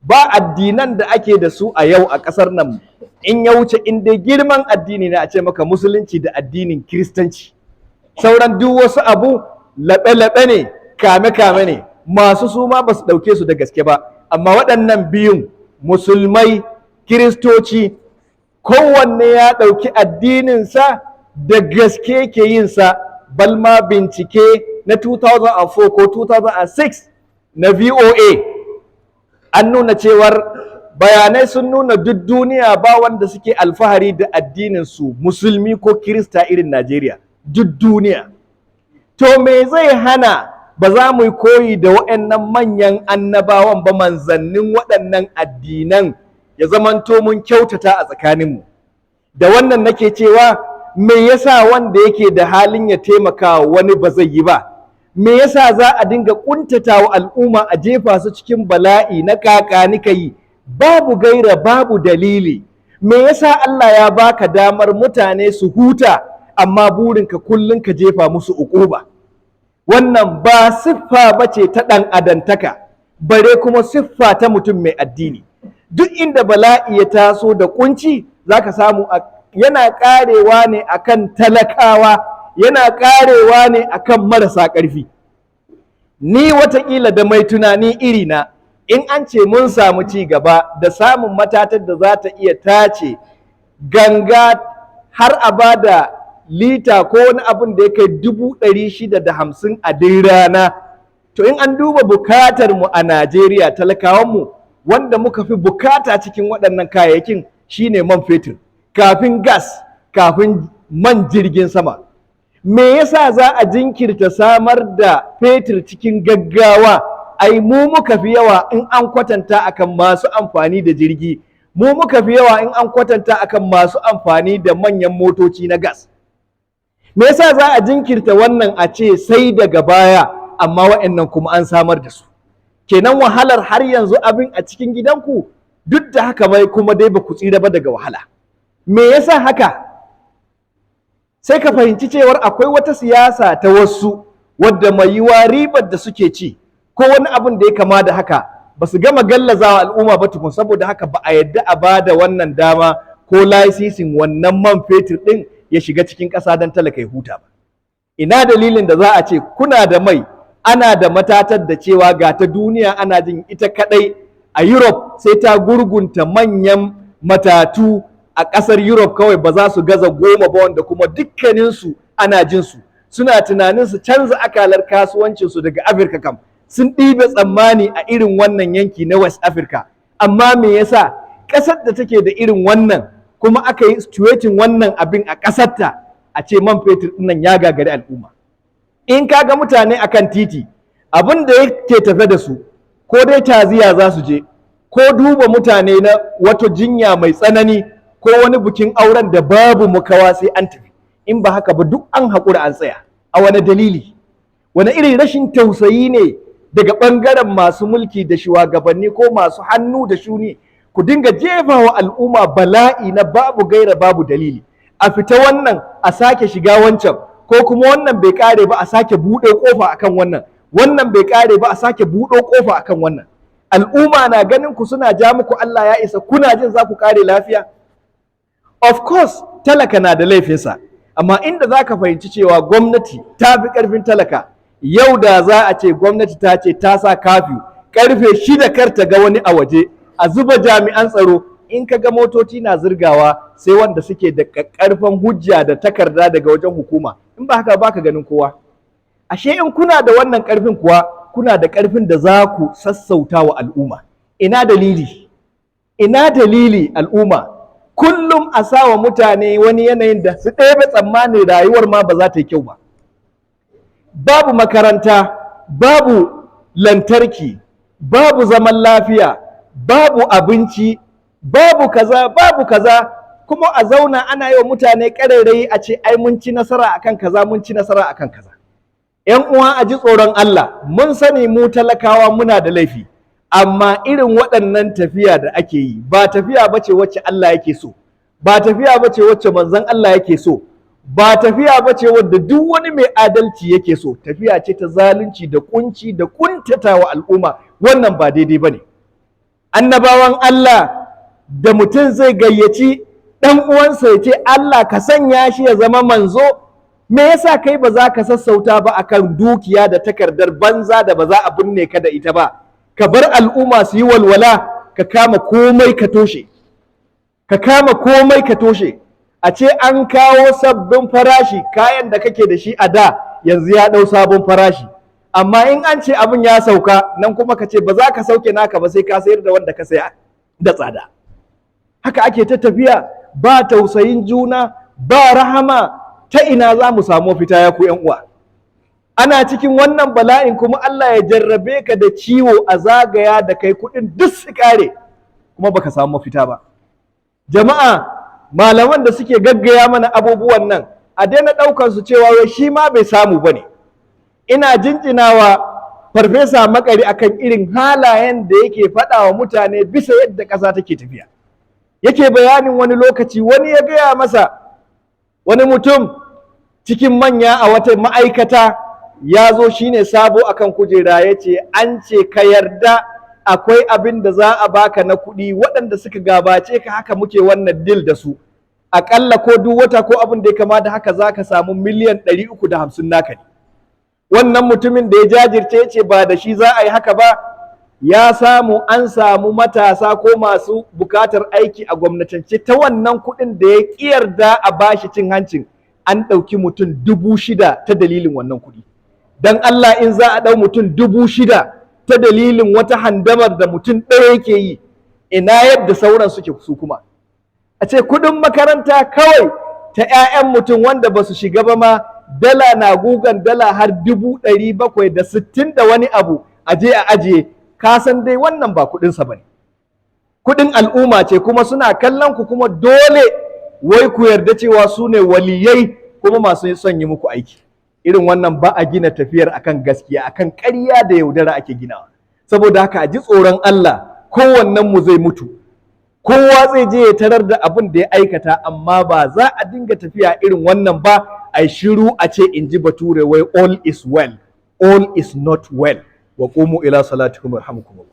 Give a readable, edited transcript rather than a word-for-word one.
Ba addinan da ake da su a yau a ƙasar nan in ya wuce, in dai girman addini ne, a ce maka Musulunci da addinin Kiristanci. Sauran duk wasu abu laɓe-laɓe ne, kame-kame ne, masu su ma ba su ɗauke su da gaske ba. Amma waɗannan biyun, Musulmai, Kiristoci, kowanne ya ɗauki addininsa da gaske ke yinsa. Balma bincike na 2004 ko 2006 na VOA an nuna cewar bayanai sun nuna duk duniya ba wanda suke alfahari da addininsu, Musulmi ko Kirista, irin Najeriya, duk duniya. To me zai hana ba za mu yi koyi da waɗannan manyan annabawan ba, manzannin waɗannan addinan, ya zamanto mun kyautata a tsakaninmu? Da wannan nake cewa, me yasa wanda yake da halin ya taimaka wani ba zai yi ba? Me yasa za a dinga kuntata wa al'umma, a jefa su cikin bala'i na kakanika yi babu gaira babu dalili? Me yasa Allah ya baka damar mutane su huta, amma burinka kullum ka jefa musu uquba? Wannan ba siffa bace ta ɗan adantaka, bare kuma siffa ta mutum mai addini. Duk inda bala'i ya taso da kunci, zaka samu yana karewa ne akan talakawa, yana karewa ne akan marasa ƙarfi. Ni watakila da mai tunani irina, in an ce mun samu ci gaba da samun matatar da za ta iya tace ganga har a ba da lita ko wani abin da ya kai 650,000 a dai rana, to in an duba bukatar mu a Najeriya, talakawanmu, wanda muka fi bukata cikin waɗannan kayayyakin shine man fetur, kafin gas, kafin man jirgin sama. Me yasa za a jinkirta samar da fetur cikin gaggawa? Ai mu muka fi yawa in an kwatanta akan masu amfani da jirgi, mu muka fi yawa in an kwatanta akan masu amfani da manyan motoci na gas. Me yasa za a jinkirta wannan, a ce sai daga baya, amma wa'annan kuma an samar da su? Kenan wahalar har yanzu abin a cikin gidanku, duk da haka bai kuma dai ba ku tsira ba daga wahala. Me yasa haka? Sai ka fahimci cewar akwai wata siyasa ta wasu wadda mai yiwa ribar da suke ci ko wani abin da ya kama da haka ba su gama gallazawa al'umma ba tukun. Saboda haka ba a yadda a ba da wannan dama ko lasisin wannan man fetur ɗin ya shiga cikin ƙasa don talaka ya huta ba. Ina dalilin da za a ce kuna da mai, ana da matatar da cewa ga ta duniya ana jin ita kadai a Europe sai ta gurgunta manyan matatu a ƙasar Europe kawai ba za su gaza 10 ba, wanda kuma dukkaninsu ana jin su suna tunanin su canza akalar kasuwancinsu daga Afirka kam, sun ɗibe tsammani a irin wannan yanki na West Africa. Amma me yasa ƙasar da take da irin wannan, kuma aka yi situating wannan abin a ƙasarta, a ce man fetur ɗin ya gagari al'umma? In ka ga mutane akan titi, abin da yake tafe da su ko dai taziya za su je, ko duba mutane na wata jinya mai tsanani, ko wani bikin auren da babu mukawa sai an tafi. In ba haka ba, duk an haƙura an tsaya. A wani dalili? Wani irin rashin tausayi ne daga ɓangaren masu mulki da shugabanni ko masu hannu da shuni, ku dinga jefa wa al'umma bala'i na babu gaira babu dalili? A fita wannan, a sake shiga wancan, ko kuma wannan bai kare ba, a sake buɗe ƙofa akan wannan, wannan bai kare ba, a sake buɗe ƙofa akan wannan. Al'umma na ganin ku suna ja muku Allah ya isa, kuna jin za ku kare lafiya? Of course talaka na da laifinsa, amma inda za ka fahimci cewa gwamnati ta fi ƙarfin talaka, yau da za a ce gwamnati ta ce ta sa curfew karfe 6, kar ta ga wani a waje, a zuba jami'an tsaro, in ka ga motoci na zirgawa sai wanda suke da ƙarfin hujja da takarda daga wajen hukuma. In ba haka ba ka ganin kowa. Ashe in kuna da wannan ƙarfin kuwa, kuna da ƙarfin da za ku sassauta wa al'umma. Ina dalili? Ina dalili al'umma kullum a sawa mutane wani yanayin da su ɗebe tsammanin rayuwar ma ba za ta yi kyau ba? Babu makaranta, babu lantarki, babu zaman lafiya, babu abinci, babu kaza, babu kaza, kuma a zauna ana yi wa mutane ƙarairayi, a ce ai mun ci nasara akan kaza, mun ci nasara akan kaza. ‘Yan uwa, a ji tsoron Allah. Mun sani mu talakawa muna da laifi, amma irin waɗannan tafiya da ake yi ba tafiya ba ce wacce Allah yake so, ba tafiya ba ce wacce manzon Allah yake so, ba tafiya ba ce wadda duk wani mai adalci yake so. Tafiya ce ta zalunci da kunci da kuntatawa al'umma. Wannan ba daidai ba ne. Annabawan Allah da mutum zai gayyaci ɗan uwansa ya ce Allah ka sanya shi ya zama manzo, me yasa kai ba za ka sassauta ba akan dukiya da takardar banza da ba za a binne ka da ita ba? Ka bar al'umma su yi walwala, ka kama komai ka toshe, ka kama komai ka toshe. A ce an kawo sabbin farashi, kayan da kake da shi a da yanzu ya ɗau sabon farashi, amma in an ce abin ya sauka nan kuma ka ce ba za ka sauke naka ba sai ka sayar da wanda ka saya da tsada. Haka ake ta tafiya, ba tausayin juna, ba rahama. Ta ina za mu samu fita, ya ku 'yan uwa? Ana cikin wannan bala'in kuma Allah ya jarrabe ka da ciwo, a zagaya da kai, kuɗin duk su kare, kuma baka samu mafita ba. Jama'a, malaman da suke gaggaya mana abubuwan nan, a daina ɗaukar su cewa wai shi ma bai samu ba ne. Ina jinjinawa Farfesa Makari akan irin halayen da yake faɗa wa mutane bisa yadda ƙasa take tafiya. Yake bayanin wani lokaci wani ya gaya masa, wani mutum cikin manya a wata ma'aikata ya zo, shine sabo akan kujera, ya ce an ce ka yarda akwai abin da za a baka na kuɗi, waɗanda suka gabace ka haka muke wannan deal da su, aƙalla ko duk wata ko abin da ya kama da haka za ka samu miliyan 350, naka ne. Wannan mutumin da ya jajirce ya ce ba da shi za a yi haka ba, ya samu an samu matasa ko masu bukatar aiki a gwamnatance ta wannan kuɗin da ya ƙi yarda a bashi cin hancin, an ɗauki mutum 6,000 ta dalilin wannan kuɗi. Don Allah, in za a ɗau mutum 6,000 ta dalilin wata handamar da mutum ɗaya yake yi, ina yadda sauran suke su kuma? A ce kuɗin makaranta kawai ta 'ya'yan mutum wanda ba su shiga ba ma, dala na gugan dala har 760,000 da wani abu, a je a ajiye. Ka san dai wannan ba kuɗinsa ba ne, kuɗin al'umma ce, kuma suna kallon ku, kuma dole wai ku yarda cewa su ne waliyai kuma masu son yi muku aiki. Irin wannan ba a gina tafiyar akan gaskiya, akan ƙarya da yaudara ake ginawa. Saboda haka a ji tsoron Allah. Kowannen mu zai mutu, kowa zai je ya tarar da abin da ya aikata, amma ba za a dinga tafiya irin wannan ba, a shiru a ce, in ji Bature wai, "All is well." All is not well. وقوموا إلى صلاتكم يرحمكم الله.